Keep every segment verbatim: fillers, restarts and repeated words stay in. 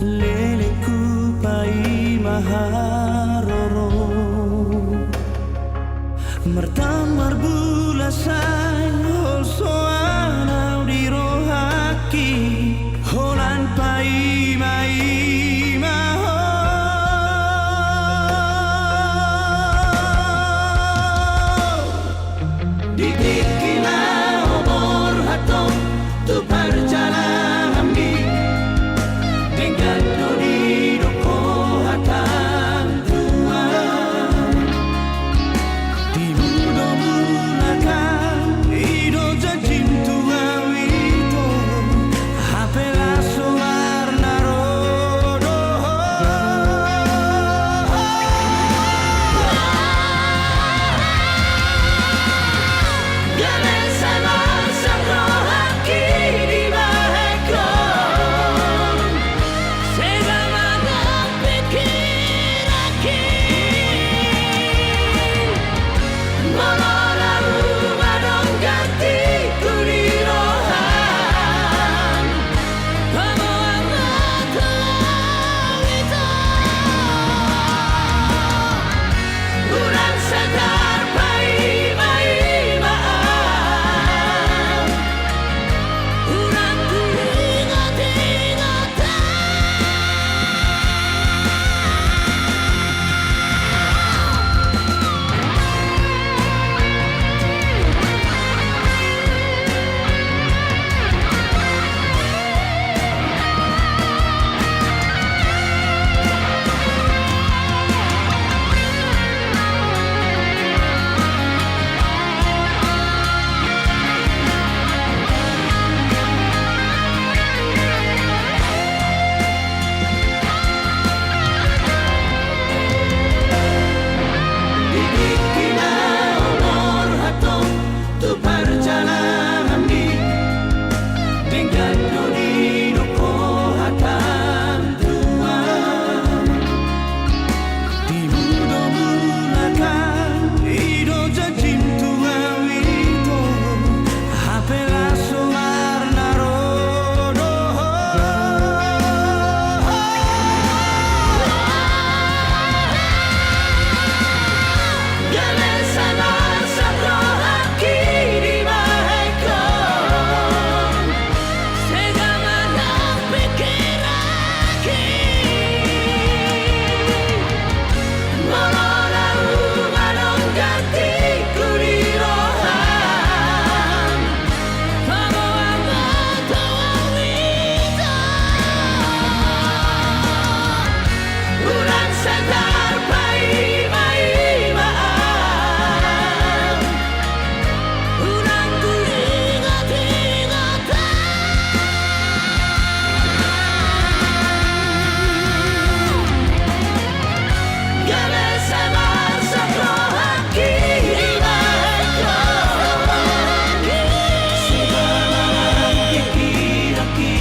Lelengku paima haroro. Martan marbulak sai holsoan au di rohangki. Holan paimaima ho. Di tingki na umur hatong tu parjalananmi, denggan do didok ho hata Tuhan. Tibu do bulak, i do janjim tu au ito. Hape las solar na ro do ho. Gabe sai marsak rohangki dibahen ho. Sega mandok pingkiranki. Molo na unang adong gantiku di roham. Paboa ma tu au ito. Unang sai tarpaimaima au. Unang tu ingot-ingot au. Di tingki na umur hatong tu parjalananmi, denggan do didok ho hata Tuhan. Tibu do bulak, i do janjim tu au ito. Hape las solar na ro do ho. Gabe sai marsak rohangki dibahen ho. Sega mandok pingkiranki. Molo na unang adong gantiku di roham. Paboa ma tu au ito. Unang sai tarpaimaima au. Unang tu ingot-ingot au. Gabe sai marsak rohangki dibahen ho. Sega mandok pingkiranki.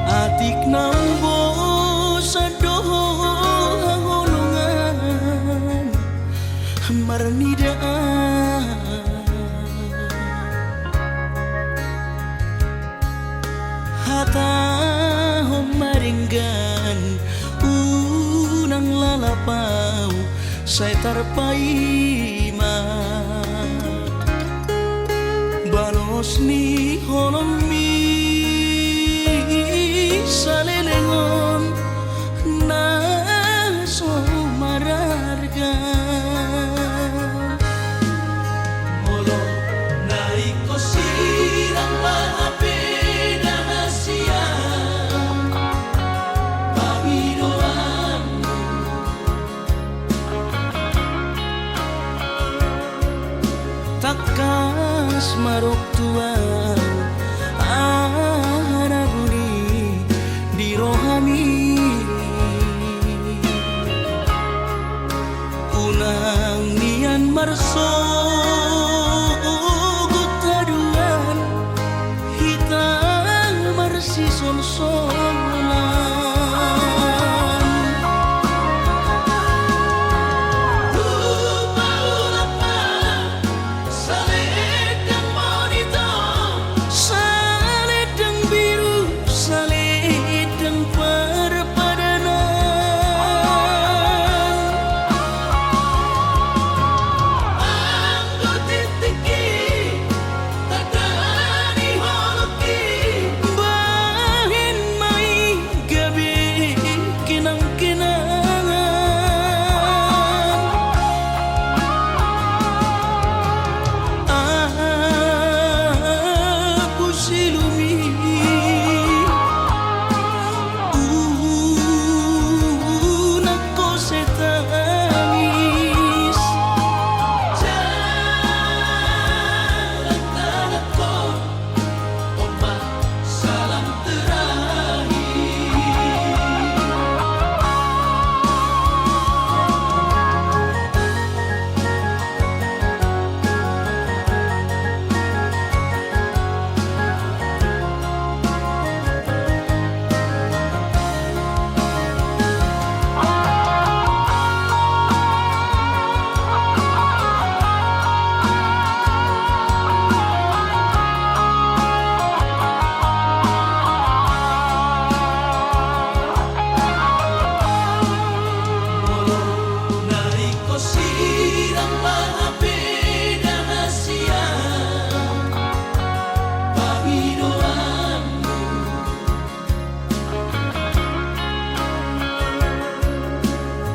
Atik na umbosan do haholongan marnidaan. Hatahon ma denggan, Apau sai tarpaima balos ni holongmi, saleleng on na so mararga. Molo na ingkon sirang ma hape da hasian pangidoanmu, tangkas ma rok tu ahu aha na buni di rohami. Unang nian marsogot haduan hita marsisonsonan. Hupaulak ma salendang monitor, salendang biru, salendang parpadanan. Anggo tingtingki tanda ni holongki, bahen ma i gabe kenangkenangan. Ahu silumi unang ho sai tangis. Jalan tanganku. Molo na ingkon sirang ma hape da hasian pangidoanmu,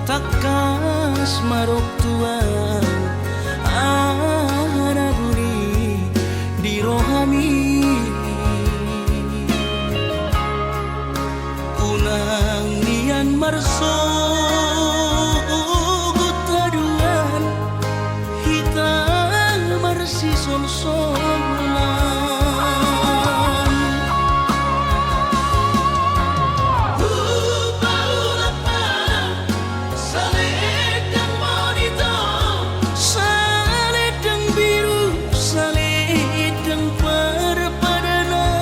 tangkas ma rok tu ahu aha na buni di rohami. Unang nian marsogot haduan hita marsisonsonan. Hupaulak ma salendang monitor, salendang biru, salendang parpadanan.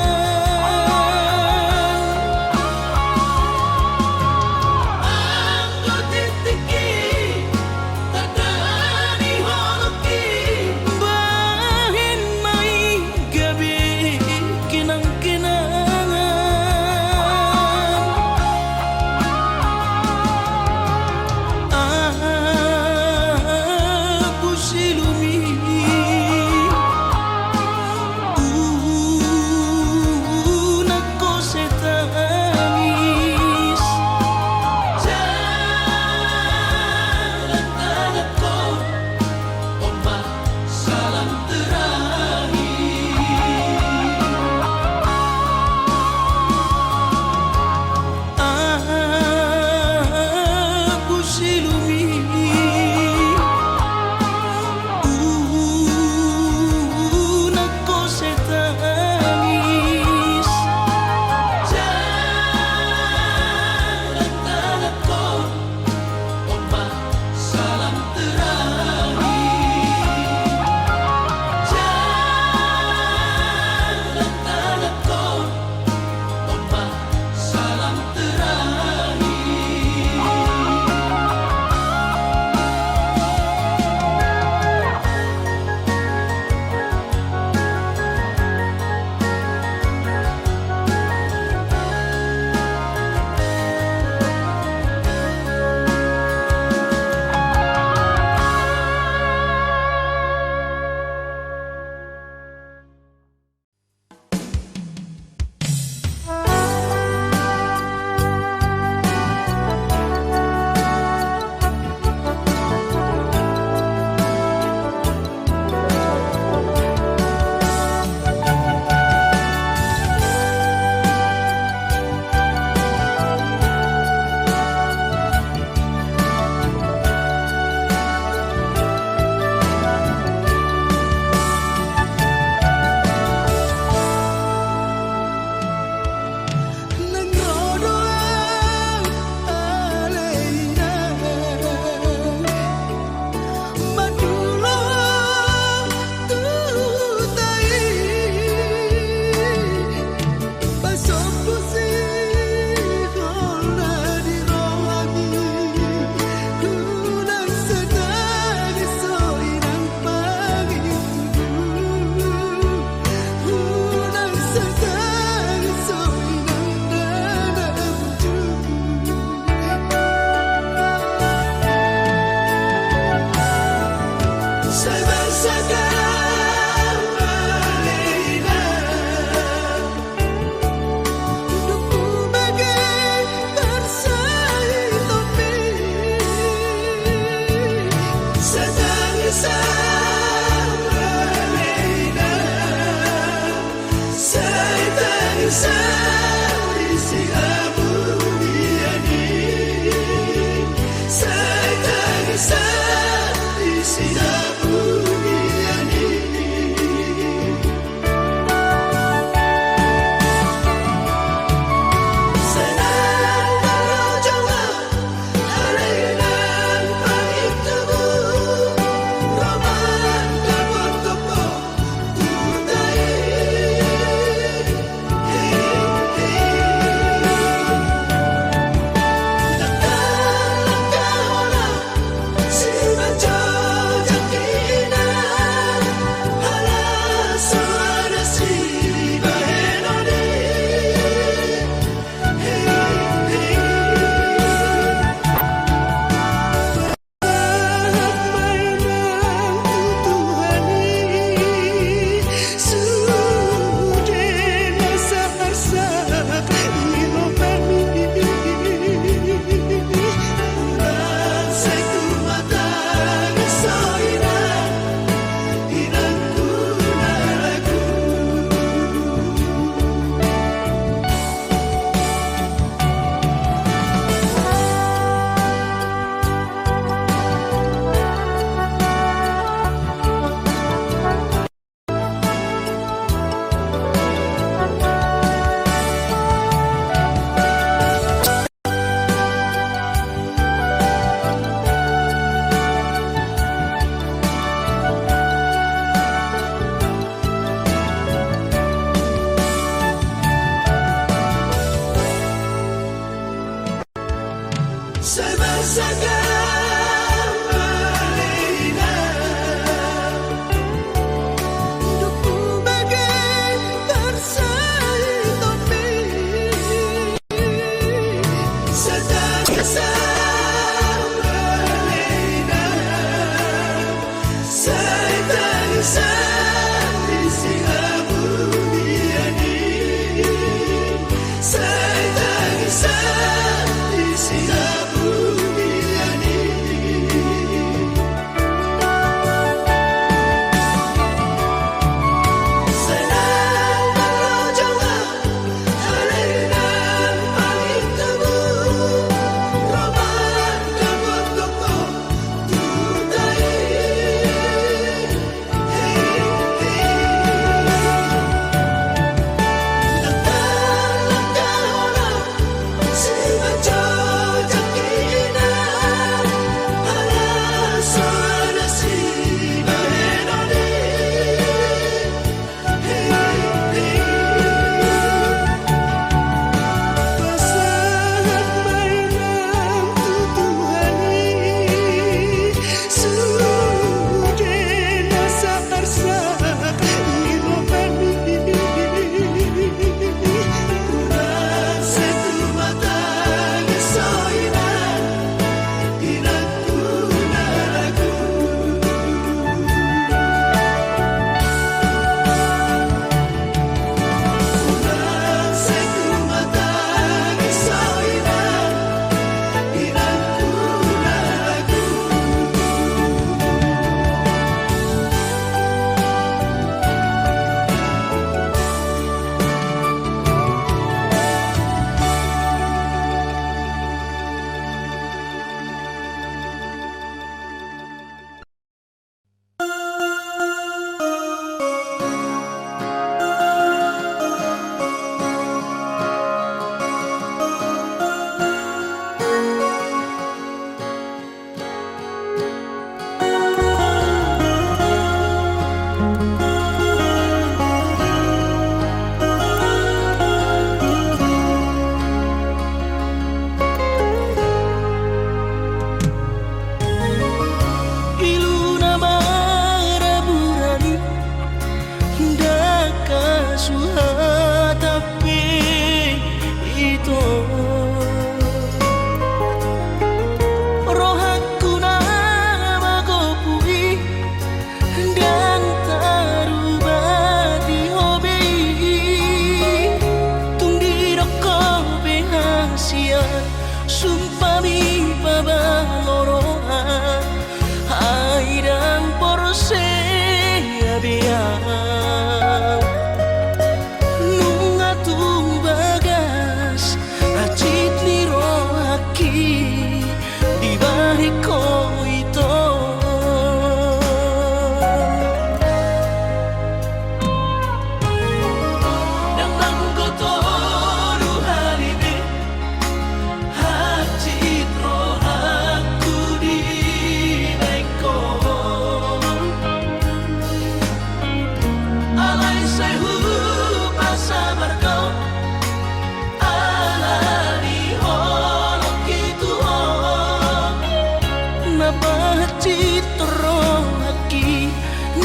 Sitorop rohangki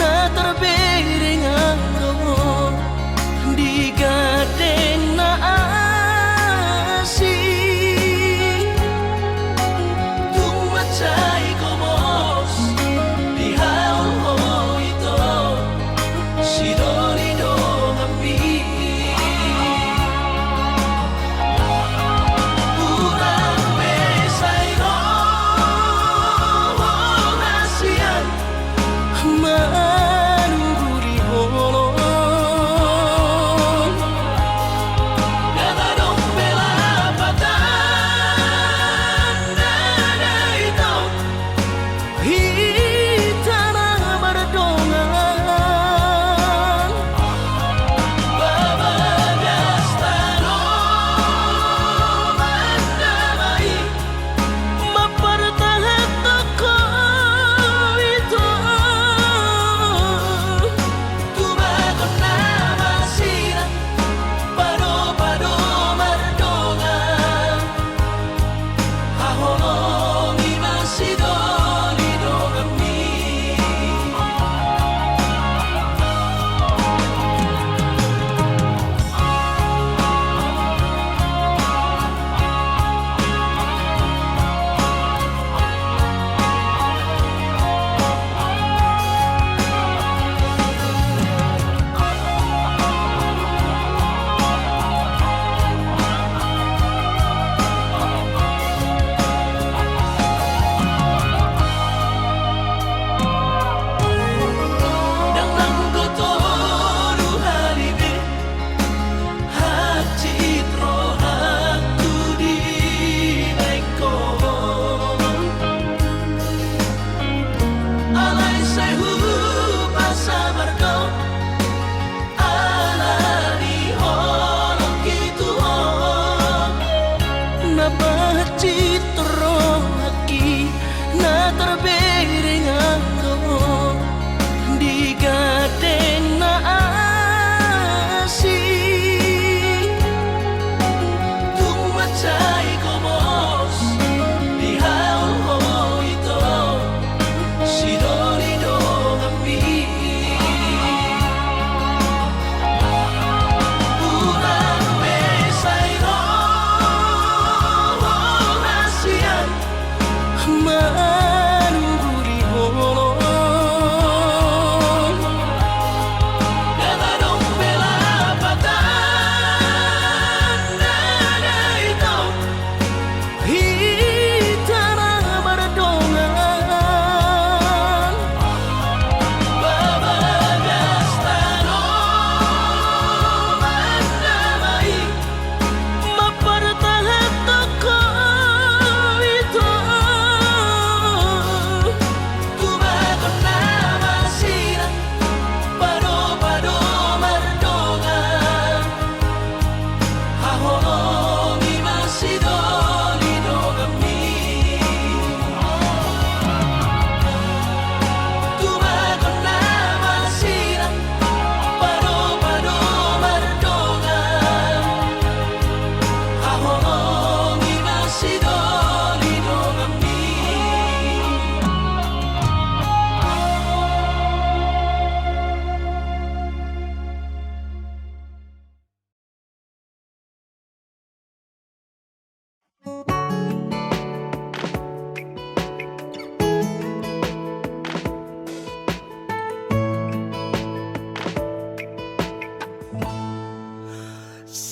na tarbereng anggo di gandeng na asing. Tung mansai gomos dihaholongi ito sidoli donganmi. Hurang be sai ro hasian manunggu di holong. Ndang adong be lapatan na daitau hita na mardongan. Babagas tano mandamai, mampartahanhon ho ito. Tumagon nama sira, pado-pado mardongan. Haholongi ma sidoli donganmi. Ndang nanggo tolu hali be hansit rohangku dibaen ho. Alai sai hupasabar do ala ni holongki tu ho. Na pahansit rohangki na tarbereng anggo di gandeng na asing. Tung mansai gomos dihaholongi ito sidoli donganmi. Hurang be sai ro hasian manunggu di holong. Ndang adong be lapatan na daitau hita na mardongan. Babagas tano mandamai, mampartahanhon ho ito. Tumagon nama sira, pado-pado mardongan. Haholongi ma sidoli donganmi. Tumagon nama sira, pado-pado mardongan. Haholongi ma sidoli donganmi.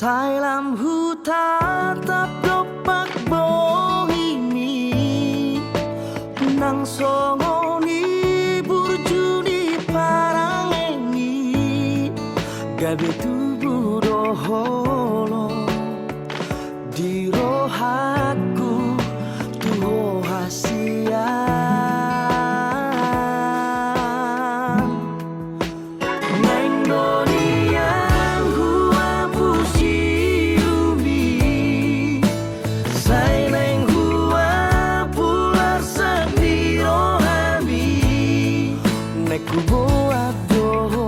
Sai lam hutatap dompak bohimi, nang songon i burju ni parangemi, gabe tubu do holong di rohangku tu ho hasian. Naeng do nian huapusi umi, sai naeng huapular sandiri rohami. Naeng huboan do ho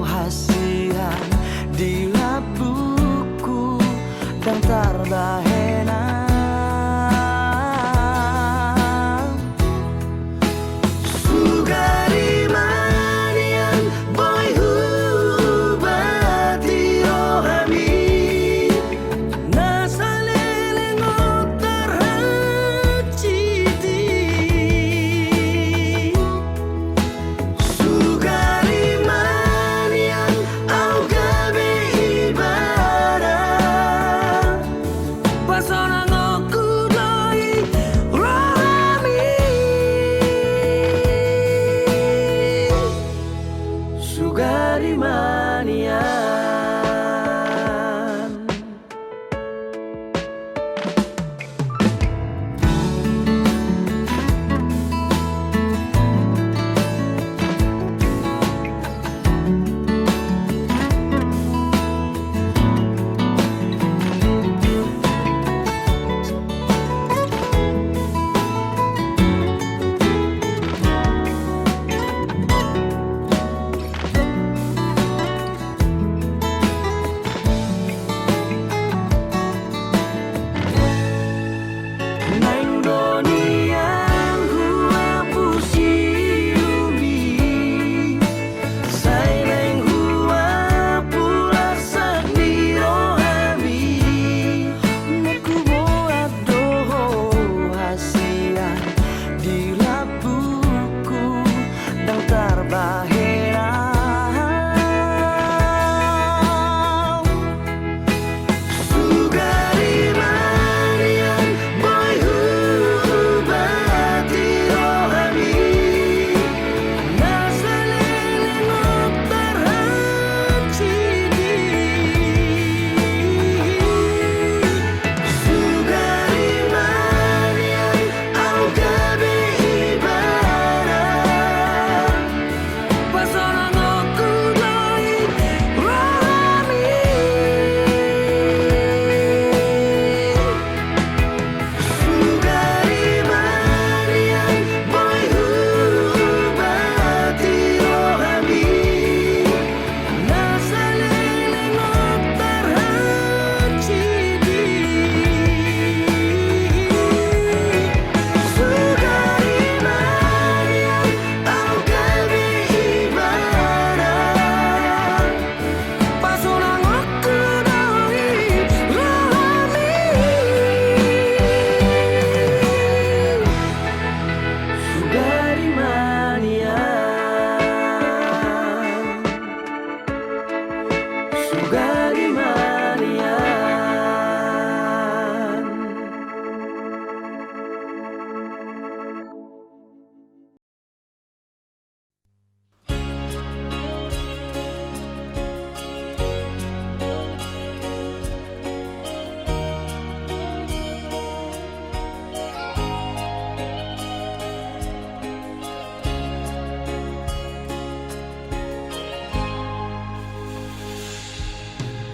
hasian di lambungku ndang tarbahenan.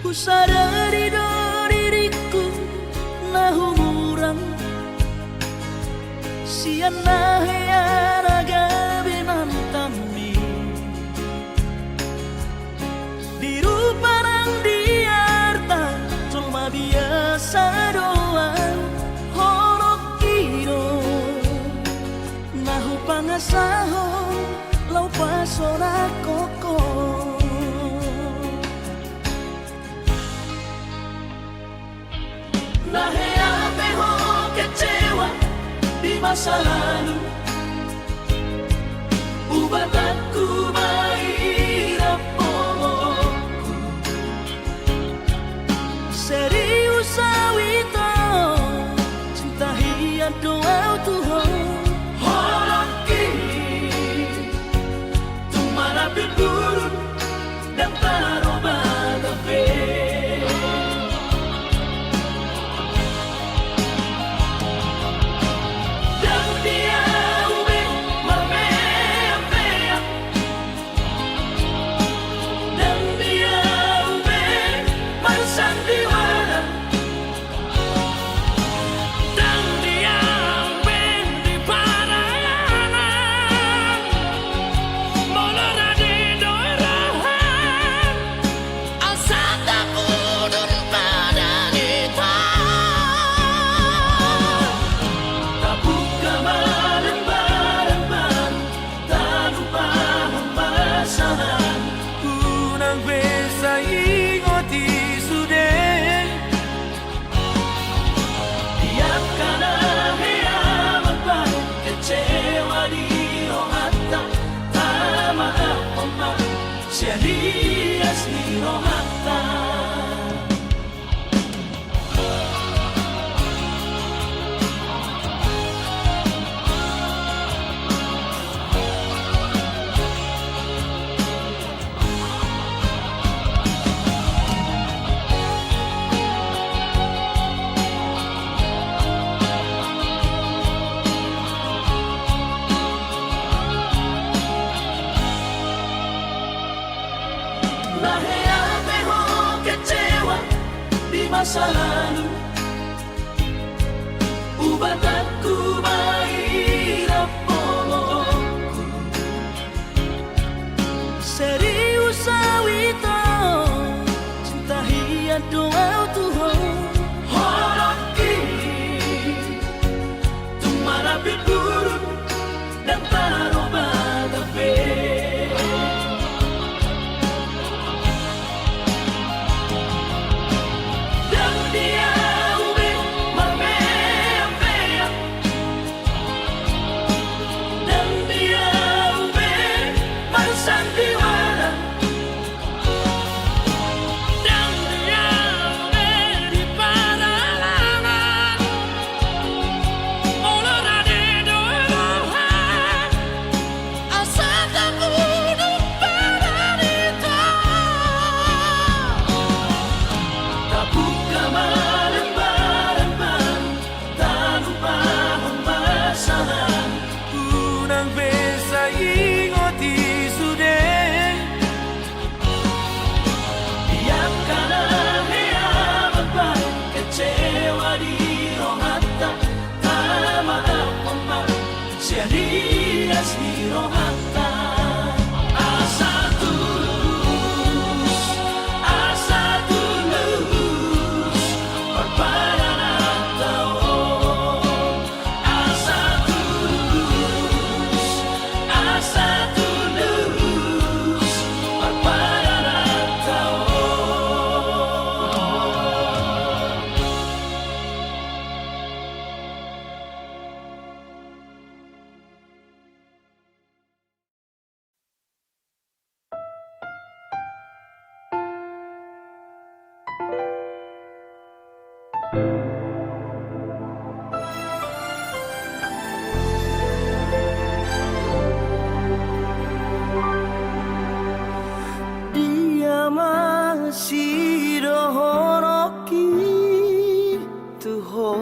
Husadari do diringku na humurang sian na hea na gabe mantanmi. Di rupa nang di arta jolma biasa do ahu, holongki do na hupangasahon laho pasolangkon ho. Na hea pe ho kecewa di masa lalu, ubatanku ma i rap homoku. Serius ahu ito, cinta hian do ahu tu ho. Holongki, tung manapik burun, ndang tarobata be. Ndang di ahu be marmeam-meam, ndang di ahu be marsandiwara. Ndang di ahu be di parayangan, molo rade do roham, asa tapudun badan ito. Tabuka ma lembaran baru, talupa pasahaton. Unang be sai ingot i sude. Di angka na hea marbahen kecewa di rohanta, tamaafhon ma sian ias ni rohanta. Na hea pe ho kecewa di masa lalu, ubatanku ma i rap homoku. Serius ahu ito, cinta hian do ahu tu ho. Holongki, tung manapik burun, ndang tarobata be. Ndang di ahu be marmeam-meam, ndang di ahu be marsandiwara. Ndang di ahu be di parayangan, molo rade do roham, asa tapudun badan ito. Tabuka ma lembaran baru, talupa pasahaton. Unang be sai ingot i sude. Di angka na hea marbahen kecewa di rohanta, tamaafhon ma sian ias ni rohanta. Asa tulus, asa tulus parpadananta on. Asa tulus, asa tulus parpadananta on. Dia ma sidohononki tu ho?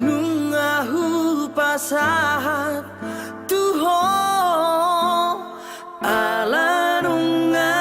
Nunga hupasahat tu ho, ala nunga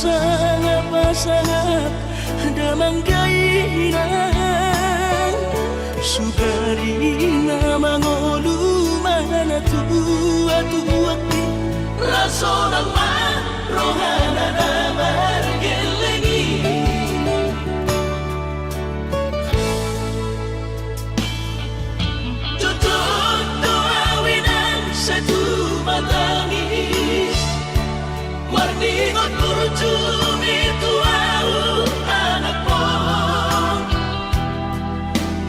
Sangap-sangap damang dainang, sugari na mangolu ma na tua-tua i. Las sonang ma rohana na margelleng i. Jotjot do au inang sai tumatangis. Marningot burju i tu au anakku.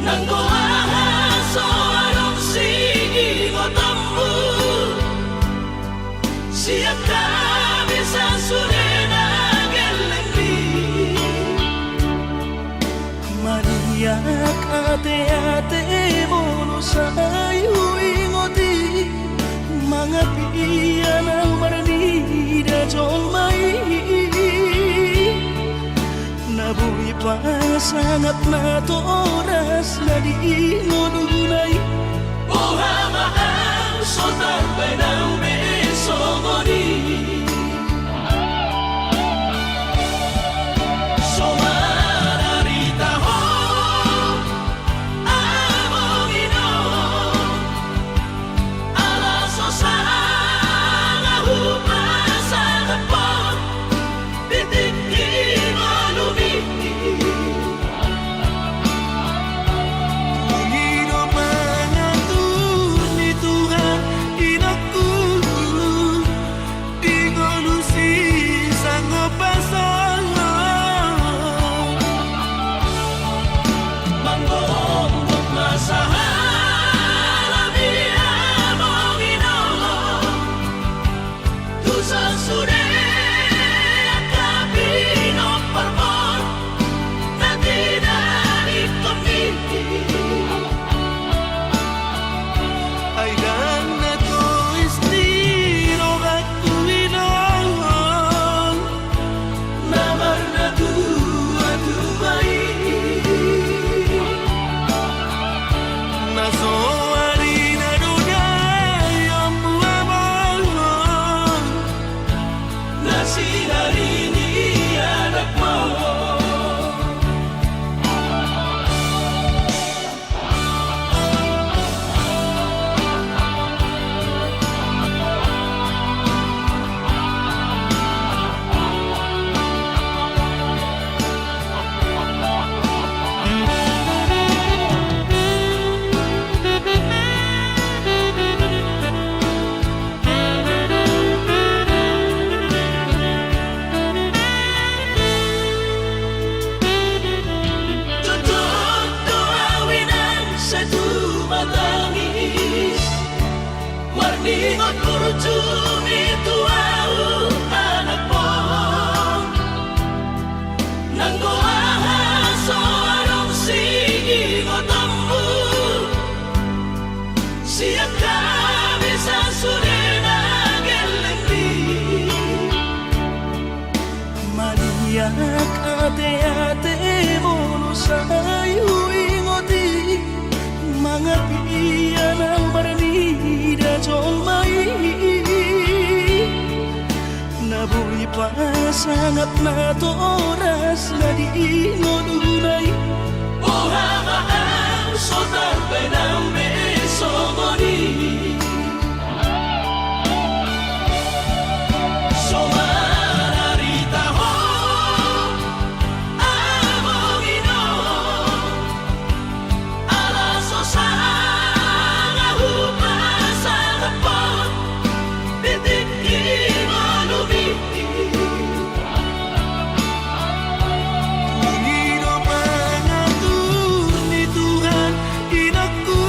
Nanggo aha so adong siingotonmu sian hami sasude na gelleng i. Maniak ate-ate molo sai huingot i, mangapia na marnida jolma i. Na boi pasangap natoras na di ngoluna i. Boha ma ahu so tarbaen au be songon i. So mararita ho amang inong, ala so sanga hupasangap on di tingki ngolumi. Dung i do pangatur ni Tuhan inongku, di ngolu sisangop pasangap. Manggombot ma sahala ni amang inong, tu sasude angka pinomparmon na tinadingkon i. Ai ndang na tois ni rohangku inong na marnatua-tua i. Na so arina do daionmu amang, na sinari ni anakmu. Jotjot do au inang sai tumatangis. Marningot burju i tu au anakmu. Nanggo aha so adong siingotonmu sian hami sasude na gelleng i. Maniak ate-ate molo sai huingot i, mangapia na marnida jolma i. Na boi pasangap natoras na di ngoluna i. Boha ma ahu so tarbaen au be songon i. So mararita ho amang inong, ala so sanga hupasangap on di tingki ngolumi. Dung i do pangatur ni Tuhan inongku,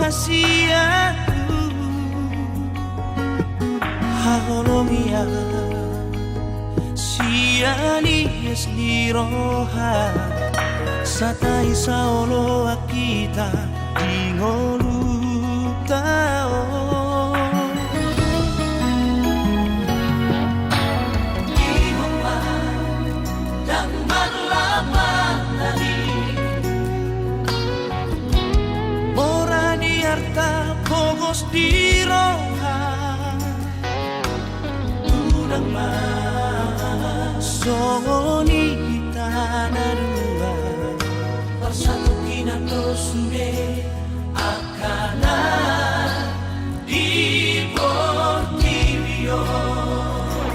Sian haholongian, sian ias ni roha, satai saoloan hita di ngolunta on. Ihum ma ndang marlapatan i, mora di arta pogos di roha. Unang ma songon i hita na dua, parsatuhunon do sude angka na di portibi on.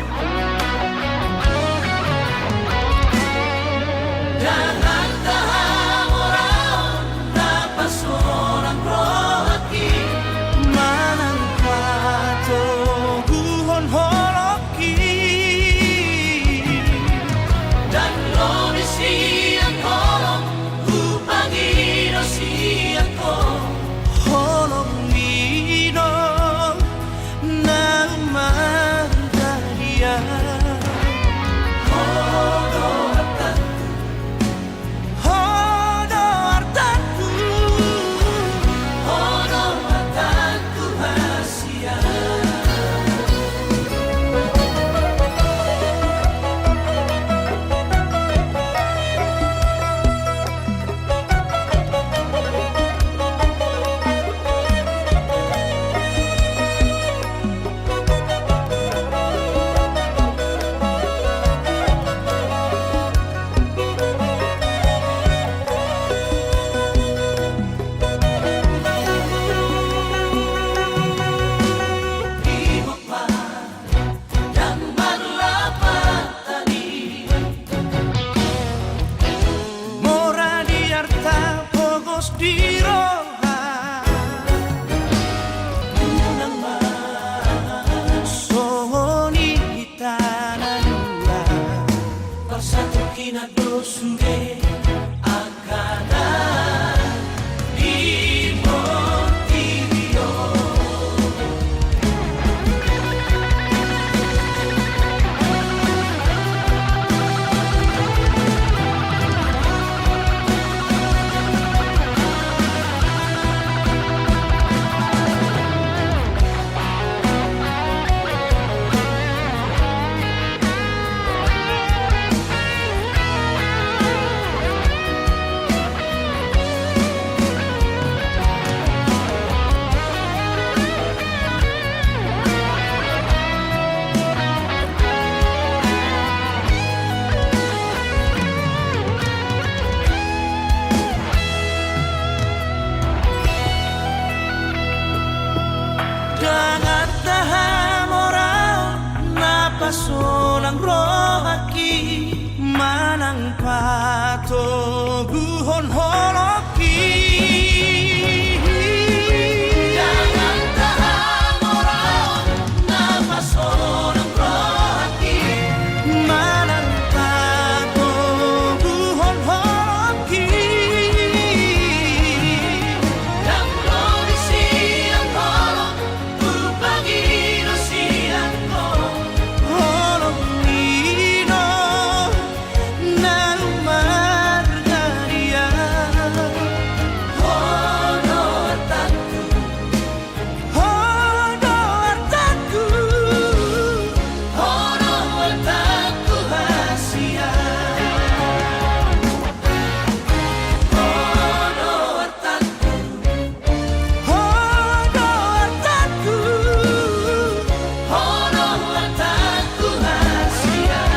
Ndang arta hamoraon na pasolang rohangki, manang patoguhon holongki. Ndang lobi sian holong, hupangido sian ho, holong ni do na marhadian. Ho do artangku, ho do artangku, ho do artangku hasian. Ndang marlapatan i, mora di arta pogos di roha. Unang ma songon i hita na dua, parsatuhunon do sude angka na di portibi on. Ndang arta hamoraon na pasolang rohangki, manang patoguhon holongki. Ndang arta hamoraon na pasolang rohangki, manang patoguhon holongki. Ndang lobi sian holong, hupangido sian ho, holong ni do na marhadian. Ho do artangku, ho do artangku, ho do artangku hasian. Ho do artangku, ho do artangku, ho do artangku hasian.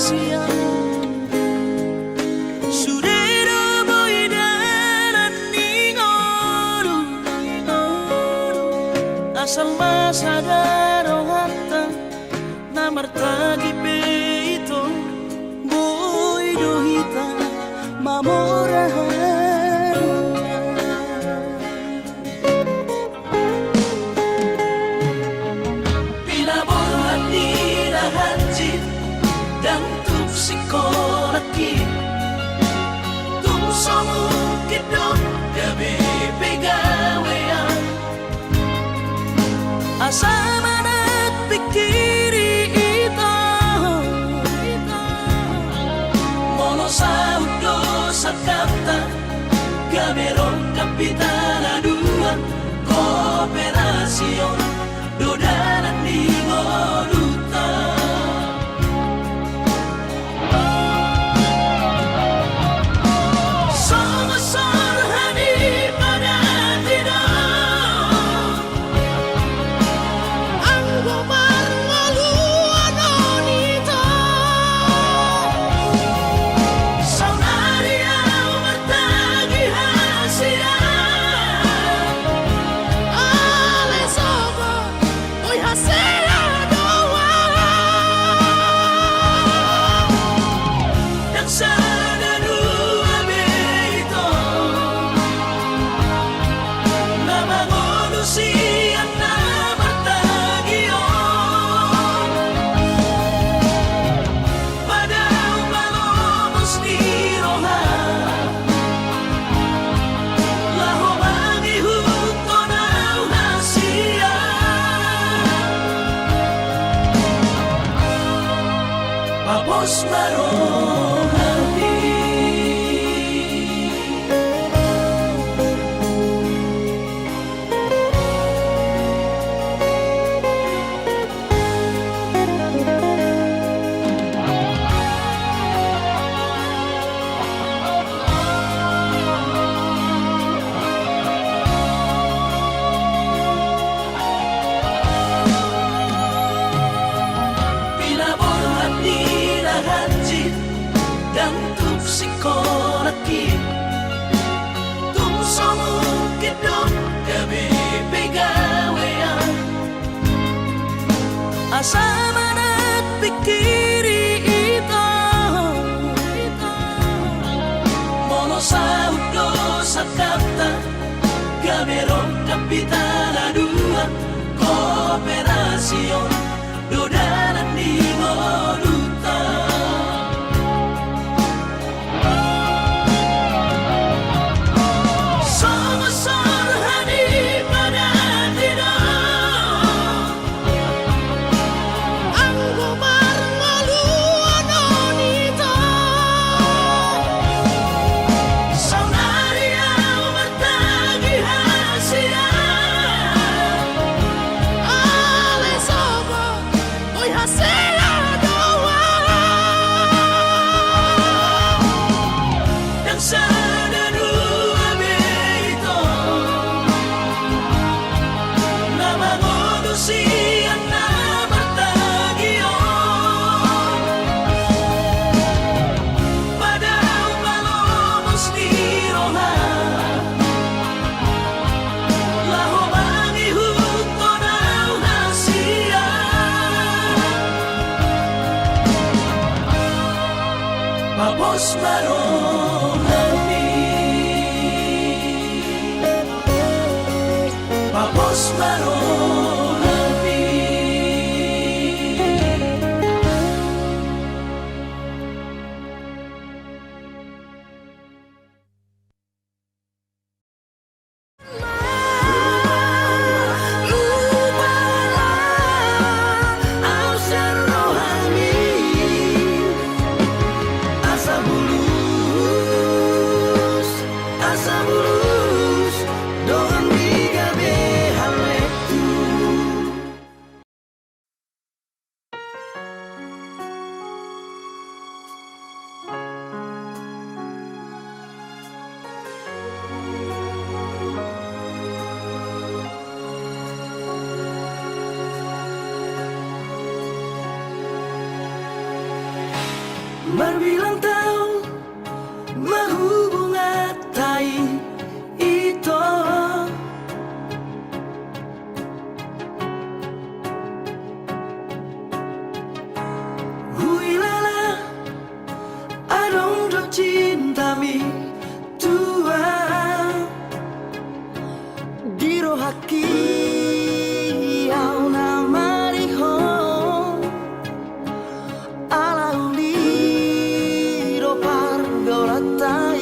sian. Sude do boi dalan ni ngolu, asal ma sada rohanta na martagi pe ito, boi do hita mamora haroa. Pinaborhat ni na hansit ndang tung singkola i, tung so mungkin do gabe pe gawean. Asa manat pingkiri ito, molo saut do sangkapta, gabe rongkap hita na dua, kooperasion do dalan ni ngolunta. Songon sorhan i padat i do, anggo marngoluan on ito. Saonari ahu martagi hasian, alai songon boi hasea do ahu. Ndang sada dua be ito na mangolu sian na martagi on. Padahal palomo ni roha, laho mangihuthon ahu hasian. Papos ma rohami. Pinaborhat ni na hansit ndang tung singkola i, tung so mungkin do gabe pe gawean. Asa manat pingkiri ito, molo saut do sangkapta, gabe rongkap hita na dua, kooperasion do dalan ni ngolunta. Songon sorhan i padat i do, anggo marngoluan on ito. Saonari ahu martagi hasian, alai songon boi hasea do ahu. Ndang sada dua be ito na mangolu sian na martagi on. Padahal palomo ni roha, laho mangihuthon ahu hasian. Papos ma rohami. Papos ma rohami. Asa bulus, asa bulus, dongan di gabe halak tu. Marbilang taon ma hubunganta i, ito. Huilala adong do cintami tu au. Di rohangki au na marihon ala uli do pargaulanta i.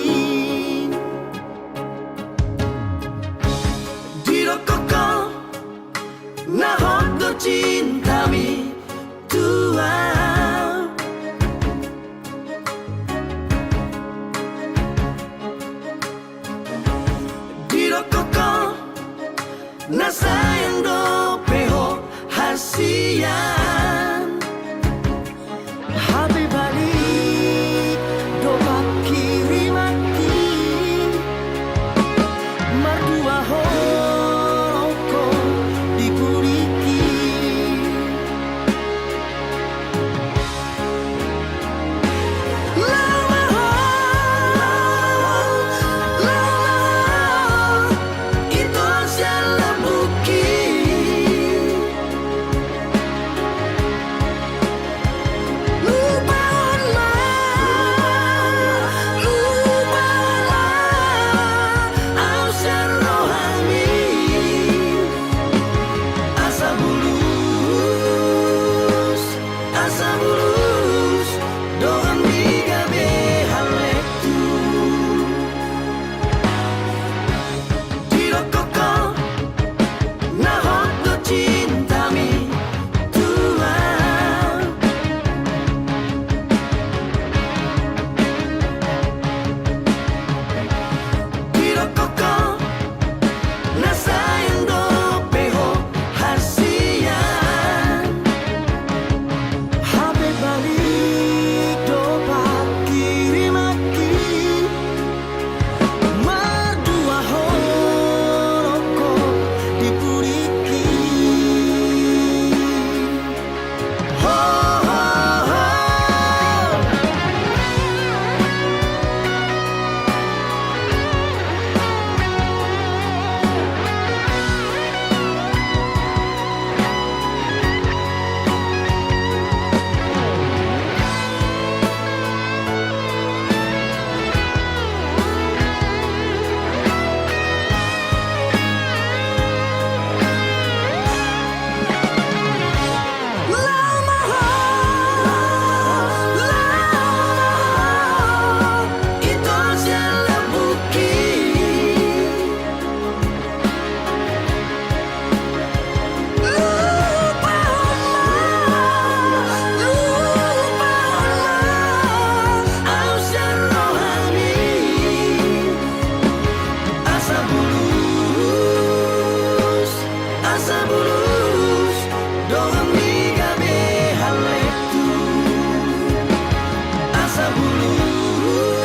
Didokkon ho na hot do cintami tu au. Didokkon ho na sayang dope ho hasian. Hape balik do pangkirimanki, mardua holongkon di pudingki. Laho ma ho, laho ma ho, ito sian lambungki. Lupahon ma, lupahon ma au sian rohami. Asa bulus, asa bulus donganmi gabe haletu. Didokkon ho na hot do cintami tu au. Didokkon ho na sayang dope ho hasian. Hape balik do pangkirimanki, mardua holongkon di pudingki. Ho, ho, ho. Asa bulus, asa bulus donganmi gabe haletu. Asa bulus,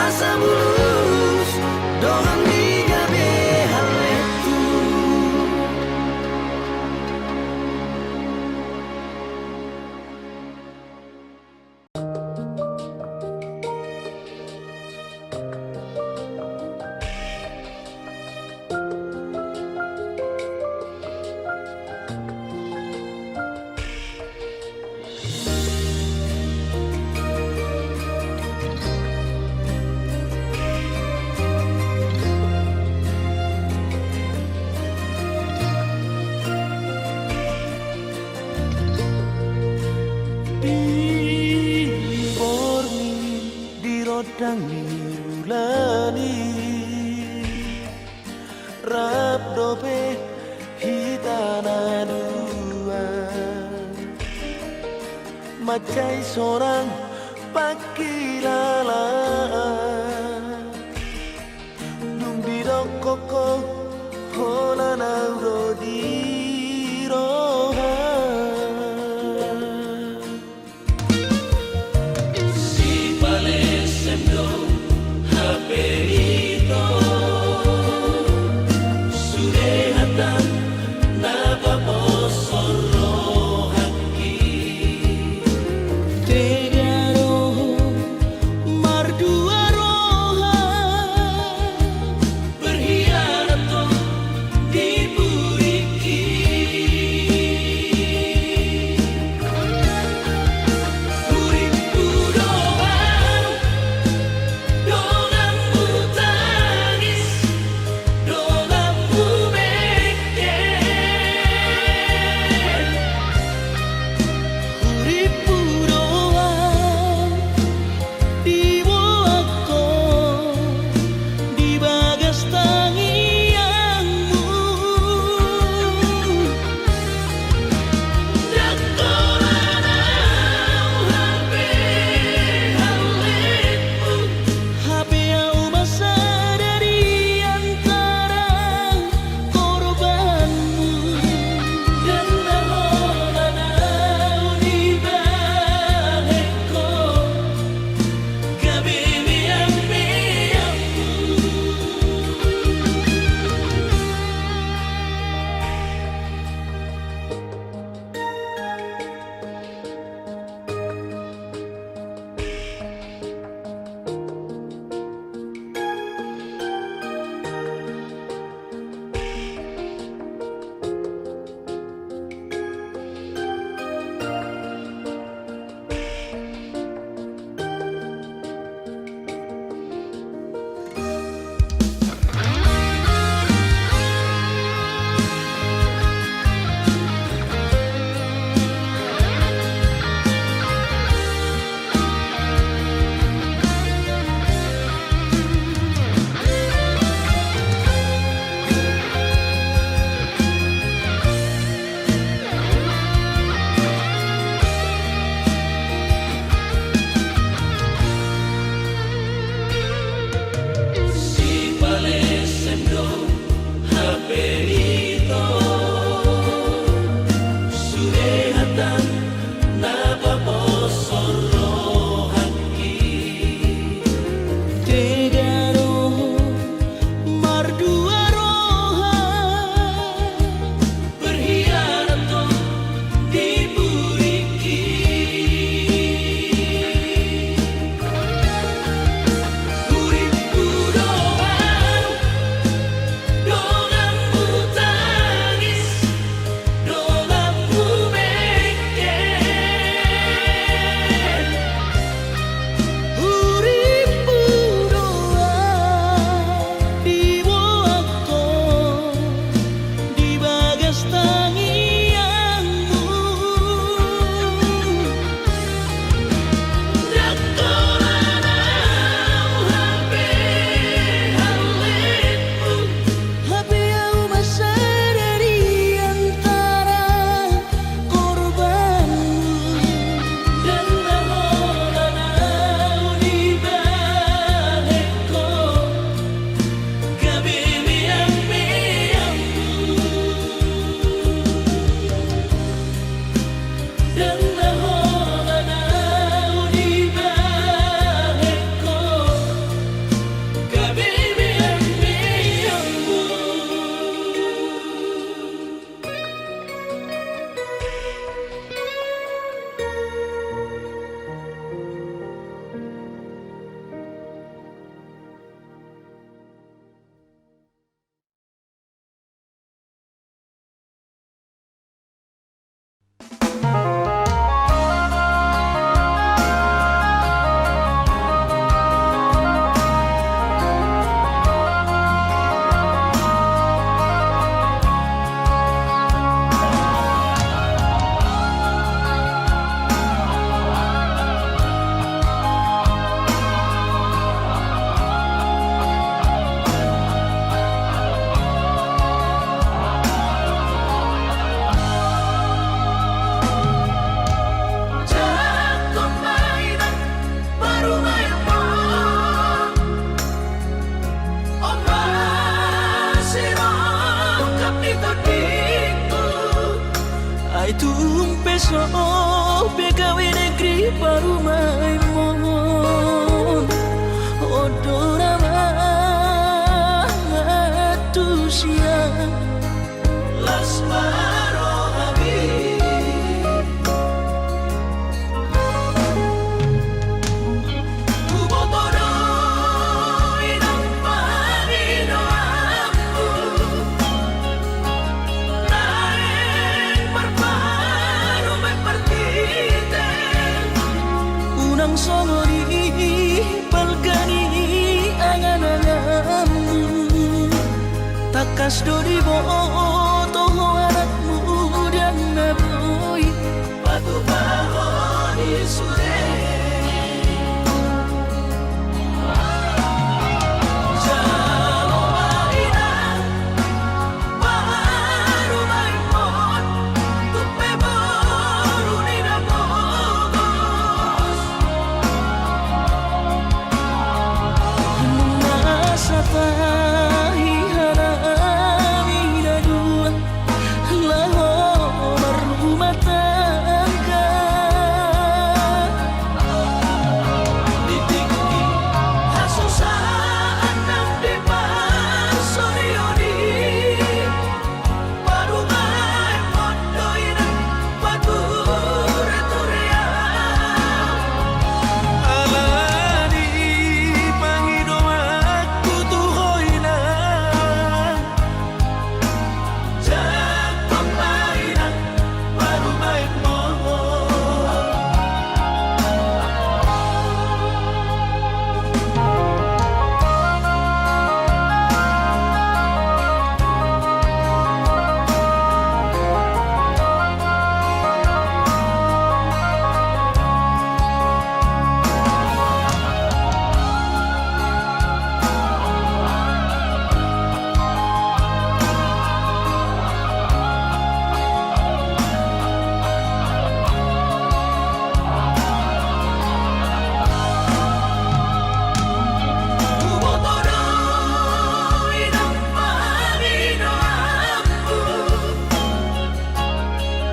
asa bulus donganmi gabe haletu. Di borngin, di rondang ni ula i, rap dope hita na dua manjai sonang pangkilalaan. Dung didokkon ho, holan au do di roha. Sipalesem do hape ito, sude hata na paposhon rohangki. Te Tondingku, ai tung pe so pe gabe negeri parumaenmon, on do na mangantusi ahu. Las ma rohami. Huboto do inang pangidoanmu, naeng marparumaen martite. Unang songon i balga ni angan-anganmu. Tangkas do diboto ho anakmu ndang na boi patupahon i sude. Jalo ma inang parumaenmon, tung pe boru ni na pogos. Nunga satahi hanami na dua laho marrumah tangga. Di tingki hasusaan nang diparsorioni, parumaenmon do inang pature-turean. Alani i pangidoanku tu ho inang, jangkon ma inang parumaenmon.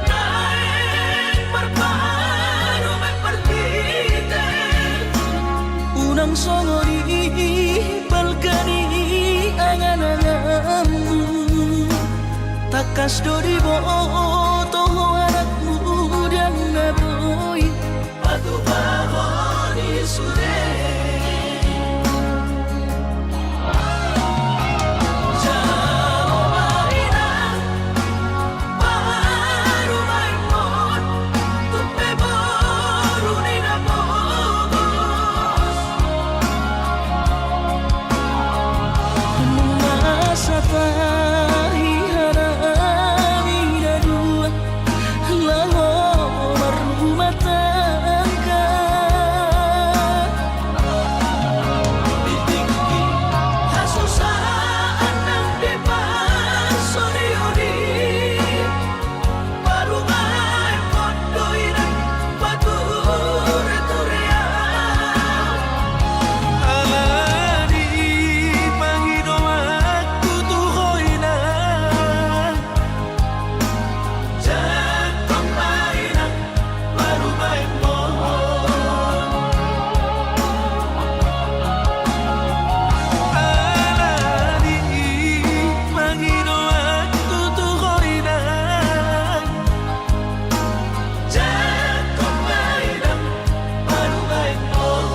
Naeng marparumaen martite. Unang songon i balga ni angan-anganmu. Tangkas do diboto ho anakmu ndang na boi patupahon i sude. Jalo ma inang parumaenmon, tung pe boru ni na pogos. Nunga satahi hanami na dua laho marrumah tangga. Di tingki hasusaan nang diparsorioni, parumaenmon do inang pature-turean. Alani i pangidoanku tu ho inang, jangkon ma inang parumaenmon. Alani i pangidoanku tu ho inang, jangkon ma inang parumaenmon.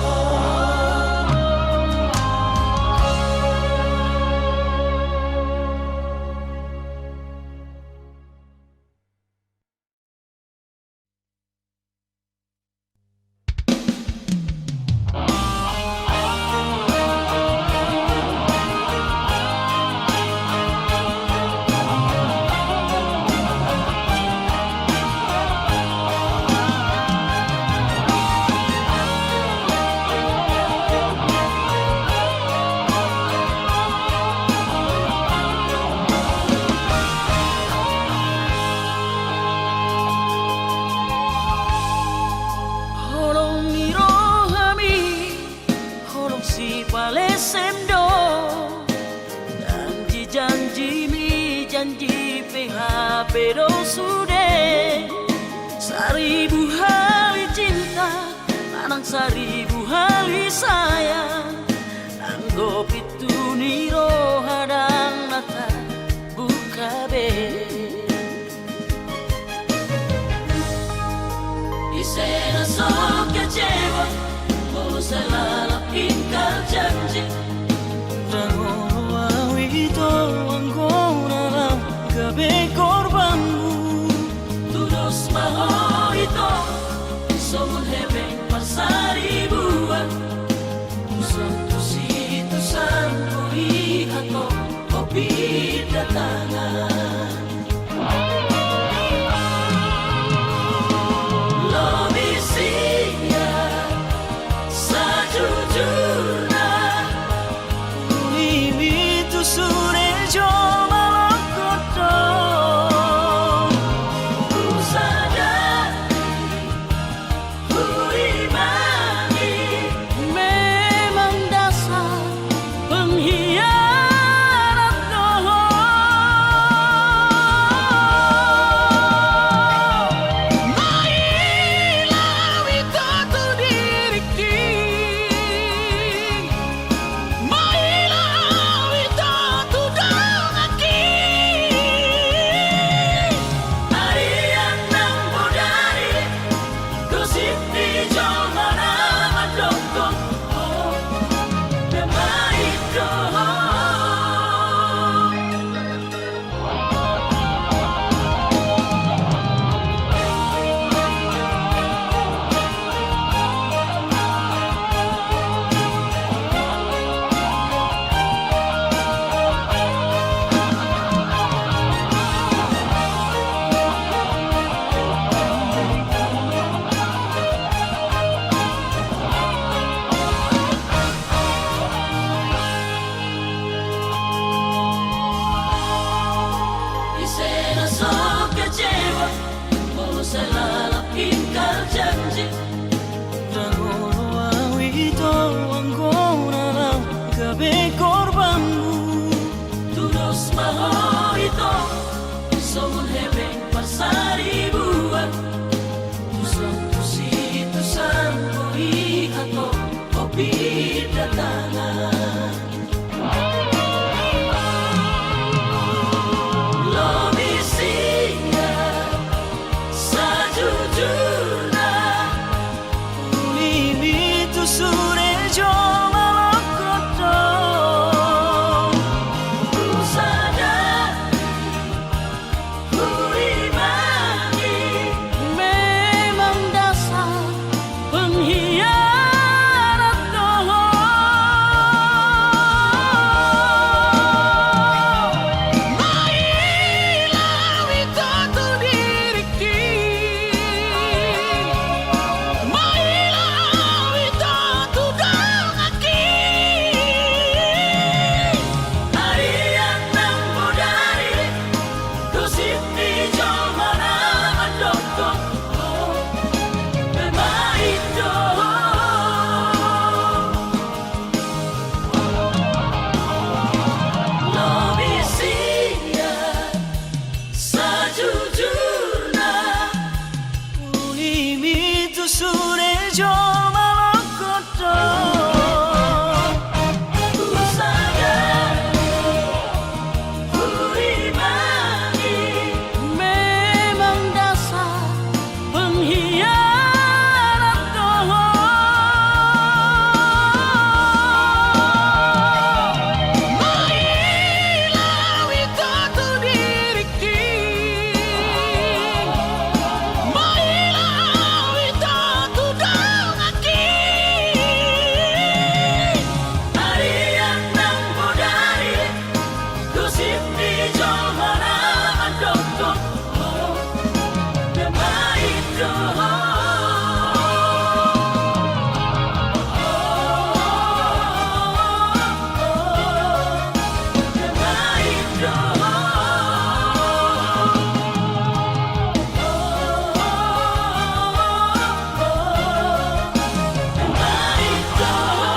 Holong ni rohami, holong sipalesem do, janji-janjimi Janji pe hape do sude. Saribu hali cinta, manang saribu hali sayang, anggo pintu ni roha ndang na tabuka be. Ise na so kecewa molo sai lalap ingkar janji. Ndang olo au ito anggo na laho gabe korbanmu. Tudos ma ho ito songon hepeng parsaribuan. Tuson tusi tusan boi hatop ho pinda tangan. Lobi sia sajujurna, uli mi tu sude jolma longkot do. Husada Huimani memang dasar pengkhianat do ho. Mailau ito tu diringki. Mailau ito tu donganki. Arian nang bodari, gosip ni jolma na mandok ho, pemain do ho. Ise na so kecewa molo sai lalap ingkar janji. Ndang olo au ito anggo na laho gabe korbanmu. Tudos ma ho ito songon hepeng parsaribuan. Tuson tusi tusan boi hatop ho pinda tangan. Lobi sia sajujurna, uli mi tu sude jolma longkot do. Husada Huimani memang dasar pengkhianat do ho. Mailau ito tu diringki. Mailau ito tu donganki. Arian nang bodari, gosip ni jolma na mandok ho, pemain do ho. Lobi sia sajujurna, uli mi tu sude jolma longkot do. Husada Huimani memang dasar pengkhianat do ho. Mailau ito tu diringki. Mailau ito tu donganki. Arian nang bodari, gosip ni jolma na mandok ho, pemain do ho. Pemain do ho. Pemain do ho.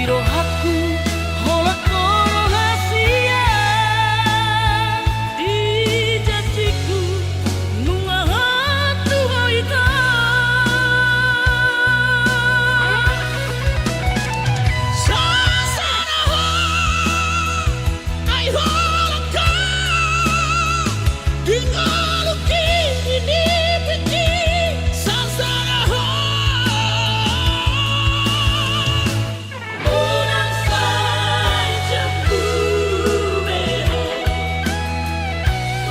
Rohangku, holan ho roha sian, di janjiku, nunga hantu ho hita. Sasada ho, ai holan ho, di ngolungki, di nipingki, sasada ho. Unang sai cemburu be ho,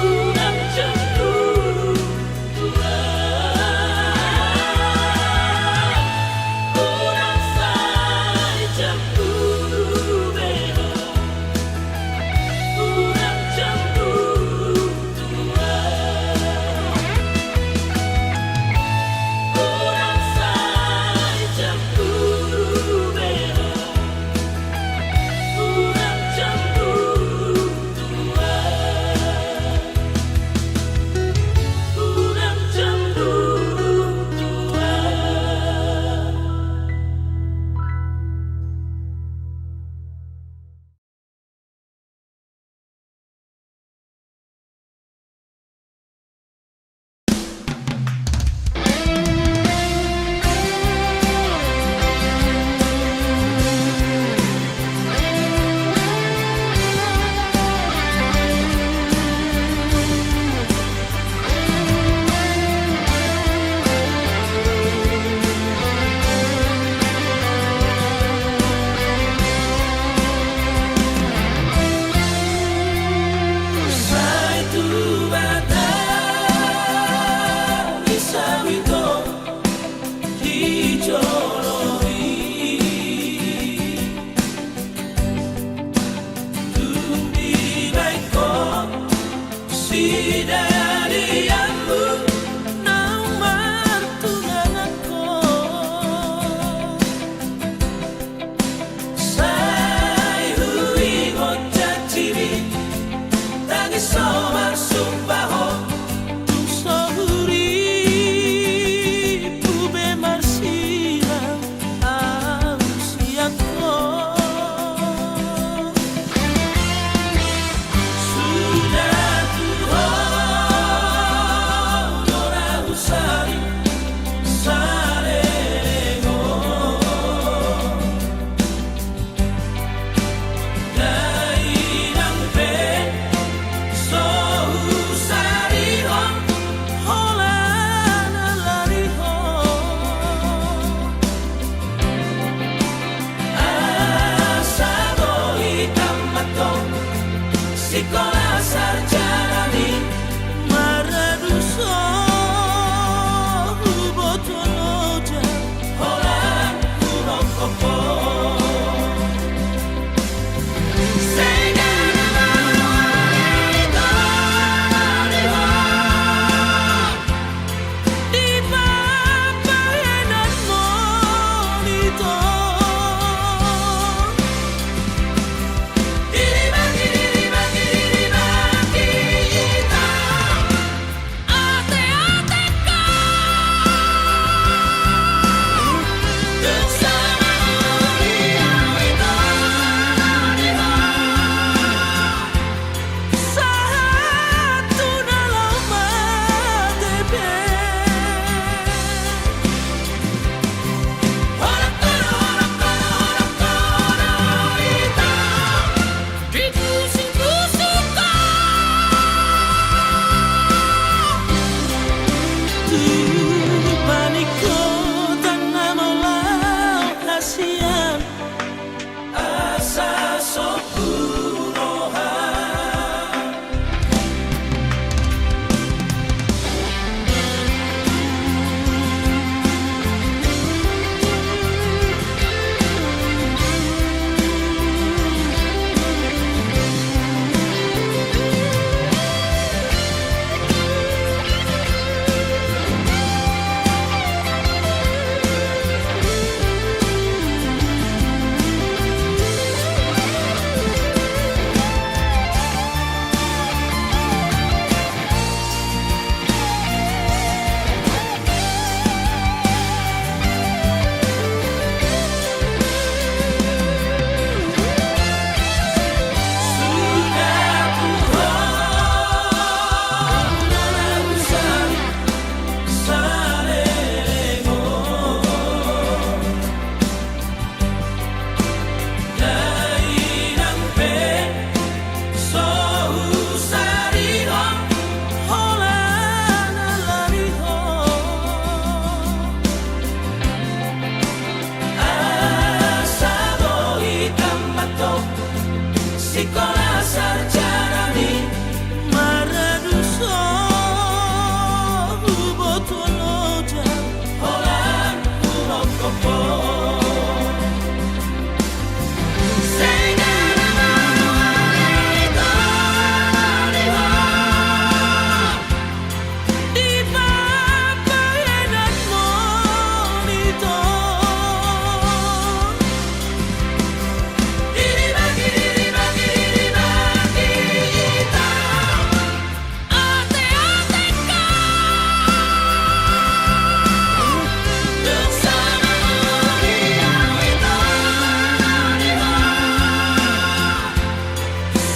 unang cemburu Tuhan. Unang sai cemburu be ho, unang cemburu Tuhan. Unang sai cemburu be ho, unang cemburu Tuhan. Unang cemburu Tuhan. Sai tu bata i sawit on di jolo i, tung dibaen ho sidalianmu naung martunangan ho. Sai huingot janjimi, tangis ho marsumba ho, tung so hurippu be marsilang ahu sian ho. Sudah tu ho do ahu sari saleleng on. Dainang pe so husarihon holan alani ho. Asa boi tamat ho sikola sarjana i. Maradu so huboto loja holan huhongkop ho. Sega na marali ho, di pambahenan monitor. Diribaki, diribaki, diribaki. Holan sarjanami, maradu so huboto loja, holan humophop ho. Sehingga nama rohani tolong ni ho. Di papaenan moni to. Diri bagi, diri bagi, diri bagi ita. Ate, ate ka. Dung sama moni au ito.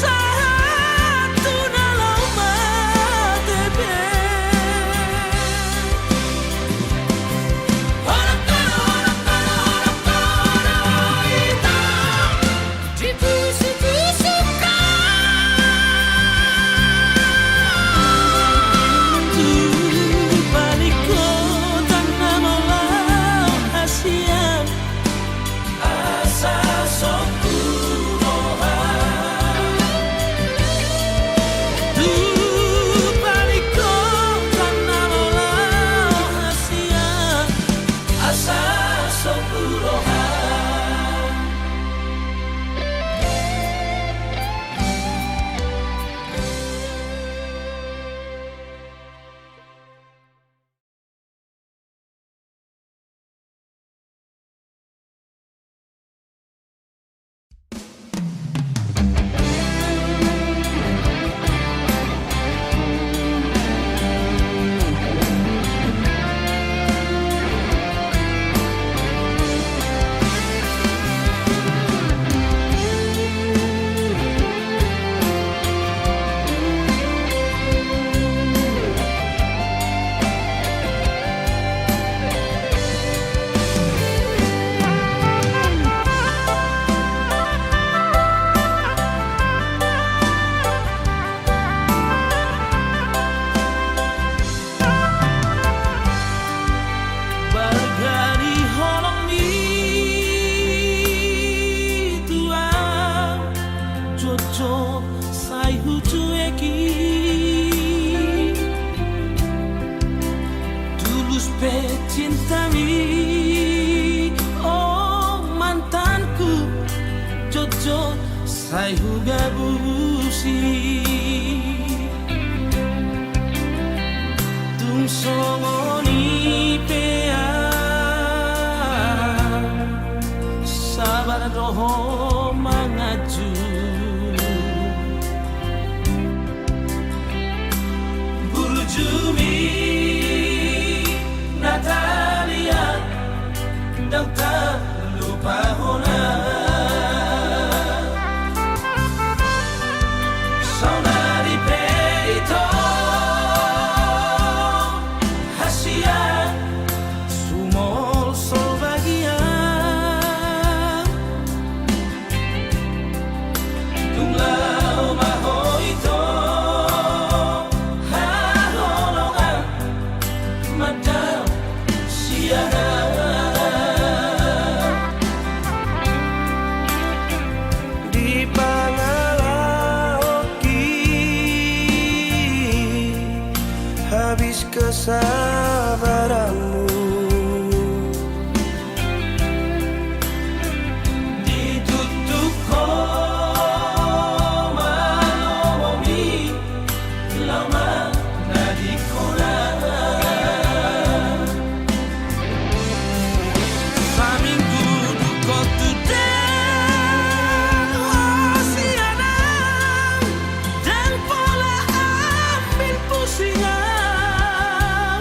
Sahat tu na laho mate pe. Holan, holan, holan, holan, holan ita. Dipusupusu ka. Tu palikkotan na molo hasian. Asa sompu roha. Tu palikkotan na molo hasian. Asa sompu roha. Balga ni holong ni Tuhan, jotjot sai hucueki. Tulus pe cintami, o mantanku, jotjot sai hugabusi. Tung songon i pe au sabar do ho manganju. Burjumi Natalia, ndang ta lupa hona. Saonari pe ito hasian sumolsol bagian. Dung laho ma ho ito haholongan mandao sian au. Di pangalahoki habis kesabaranmu. Ditutup ho ma lomomi, laho ma na di hona. Saminggu dung ho tu dengho sian au, ndang pola ambil pusing au.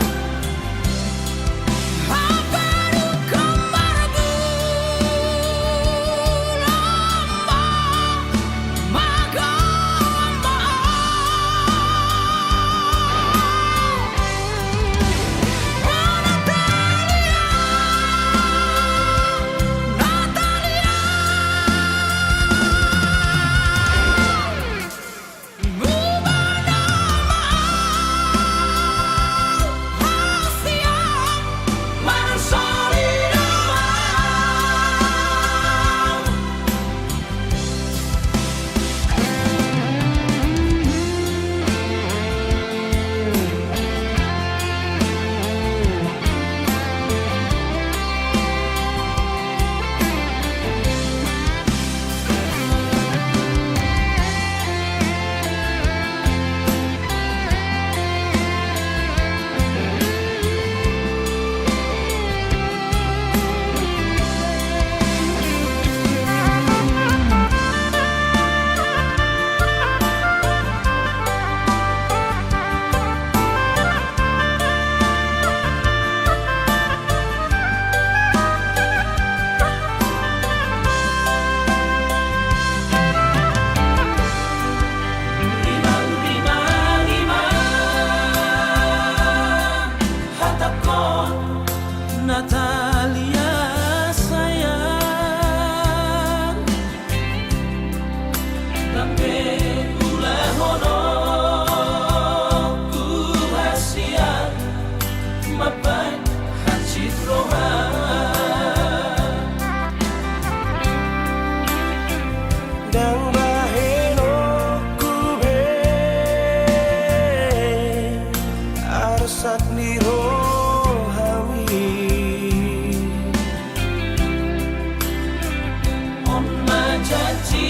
Janjiku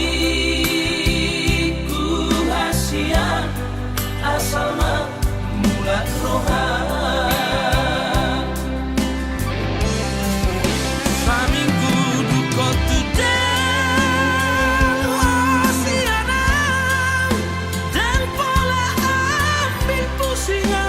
hasian, asal ma mulak roha. Saminggu dungkot tu jolo hasian au, dan pola ambing pusing au.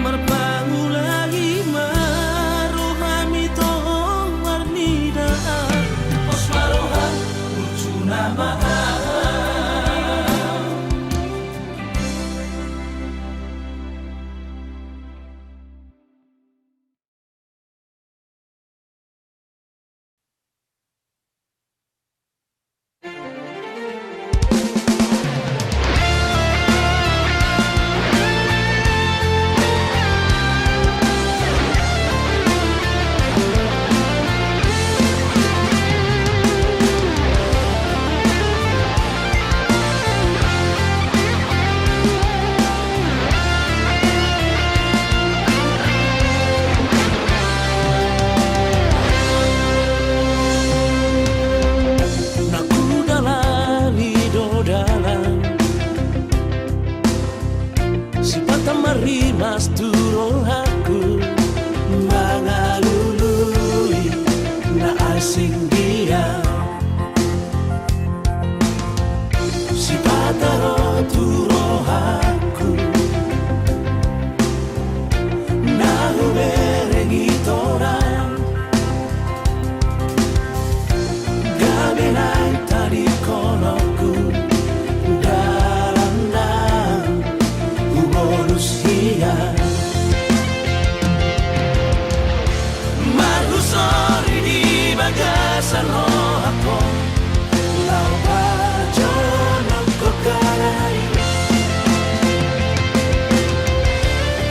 Marpangula i ma roham ito marnida, pos ma roham, burju nama au. Na hudalani do dalan, sipata marrimas tu rohangku, mangalului na asing dia. Sipata ro tu rohangku na hubereng ito, gabe naeng tadingkononku dalan na hubolus hian. Marhusori di bagasan rohangku, laho pajonok ho hera i.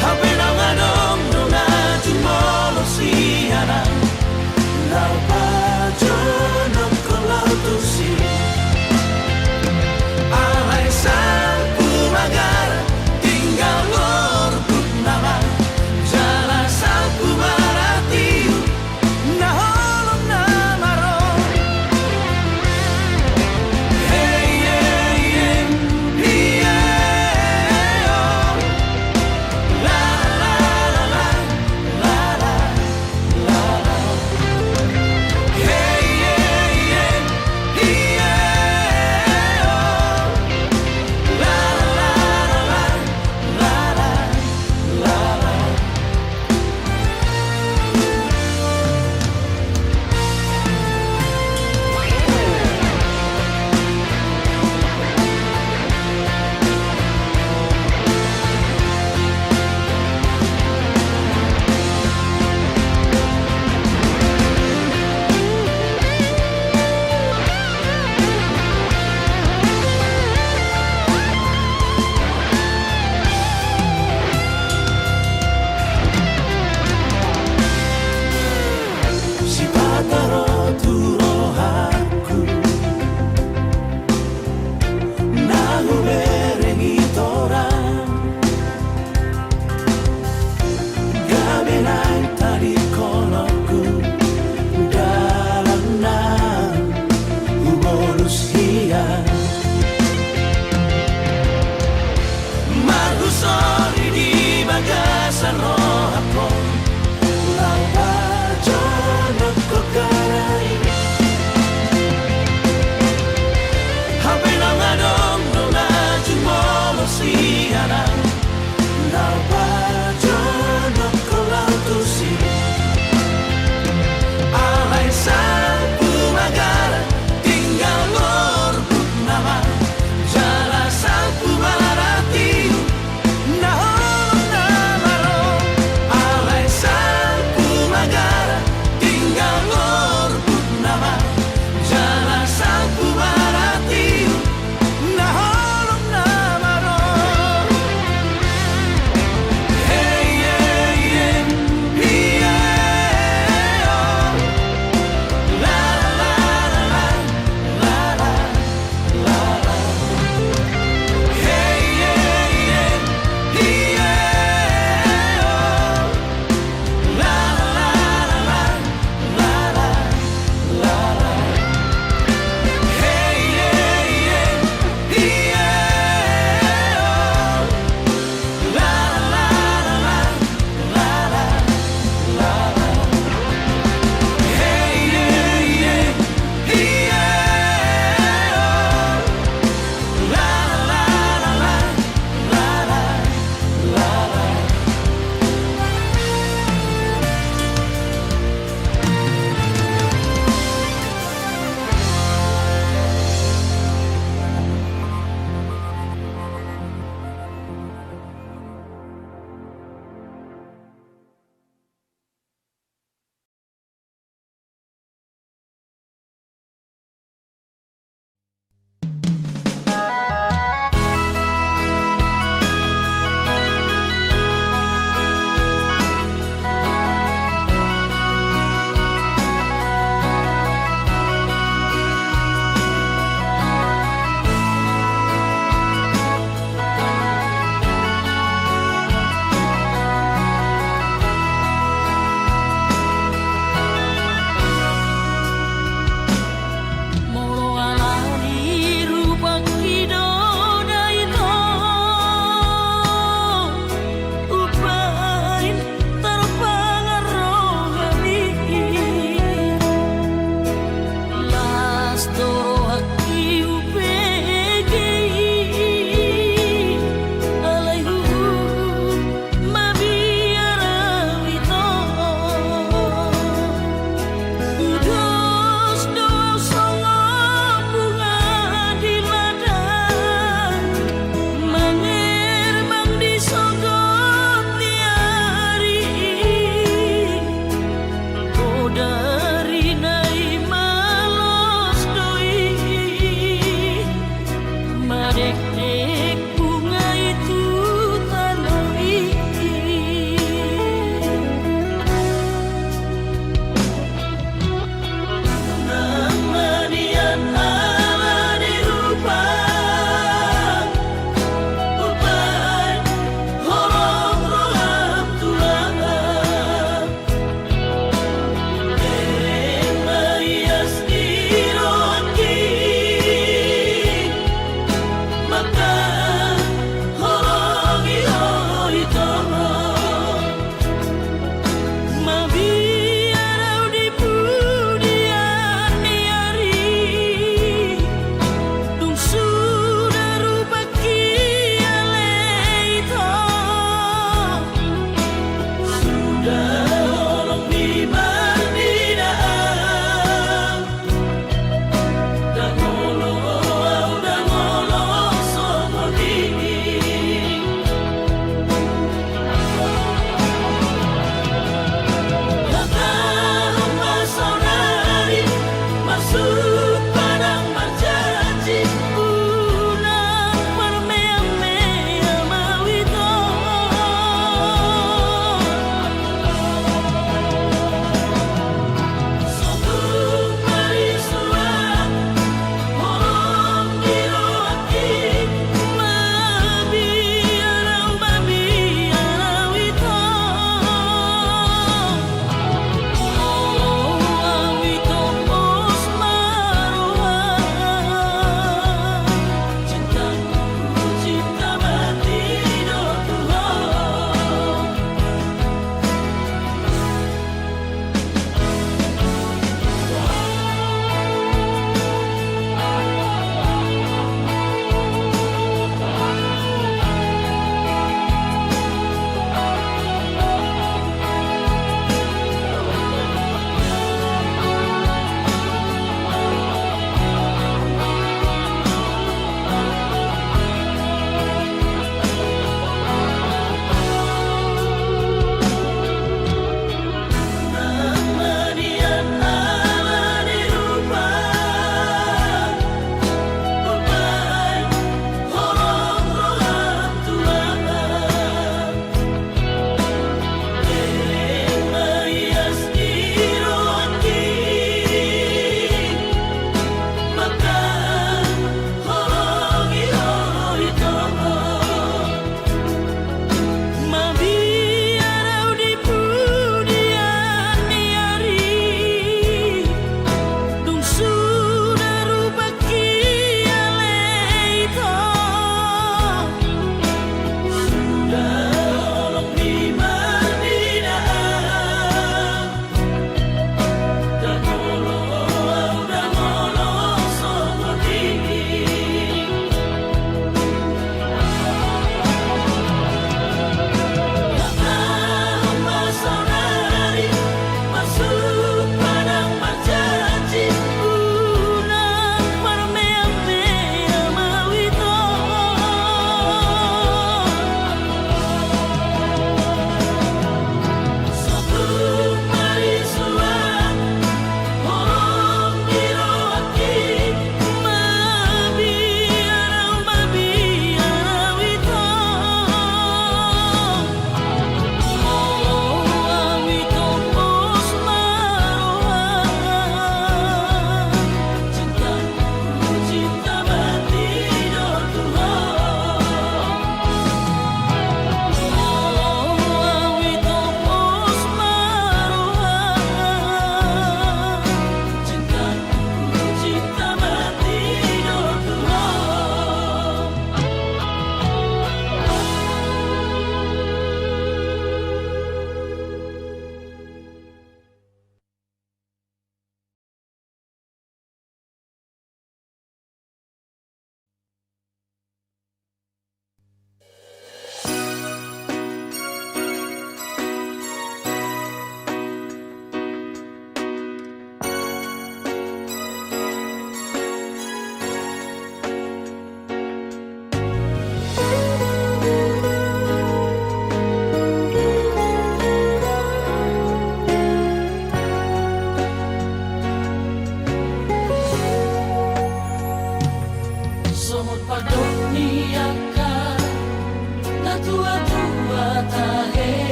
Hape naung adong do na jumolo sian au, laho pajonok ho laho tusi. Alai salpu magara tinggal gorbuk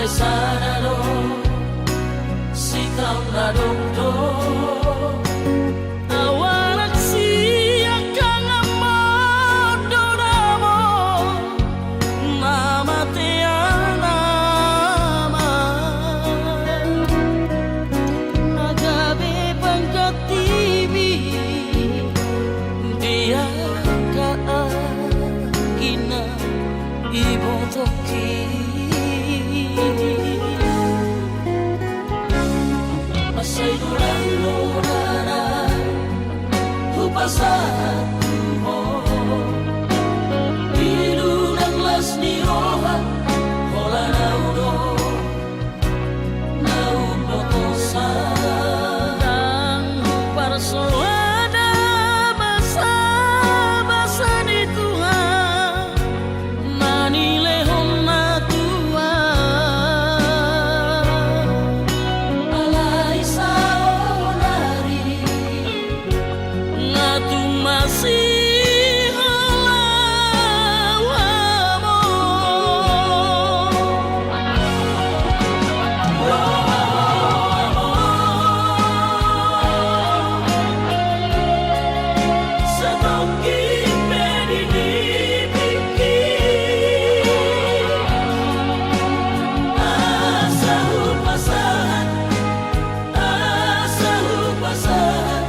Sada do, sitaon na dok do. Au anak siangkangan mandok nama, na mate anak ma. Na gabe panggantimu di angka anggi na ibotohi. Mansai godang do na hupasahat tu ho. Di unang las ni roha, holan au do na umbotosan. Ndang huparsoada basabasa ni Tuhan na nilehon na tua. Alai saonari nga tung masihola-hola hamu. Satongkin pe di nipingki, asa hupasahat, asa hupasahat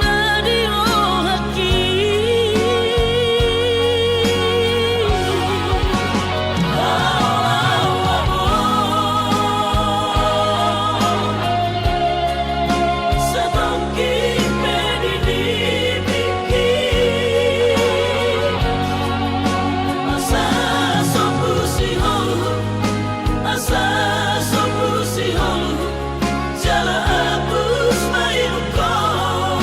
na di rohangki. Satongkin pe di nipingki, asa sombu sihol, asa sombu sihol, jala hapus ma ilungkon.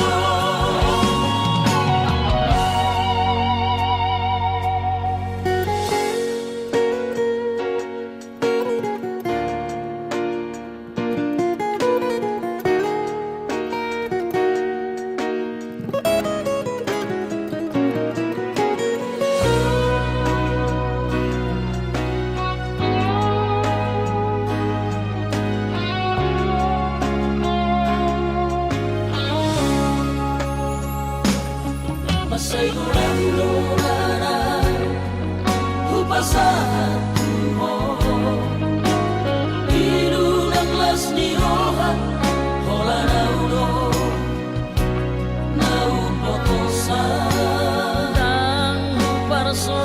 Mansai godang do na hupasahat tu ho. Di unang las ni roha, holan au do na umbotosan. Ndang huparso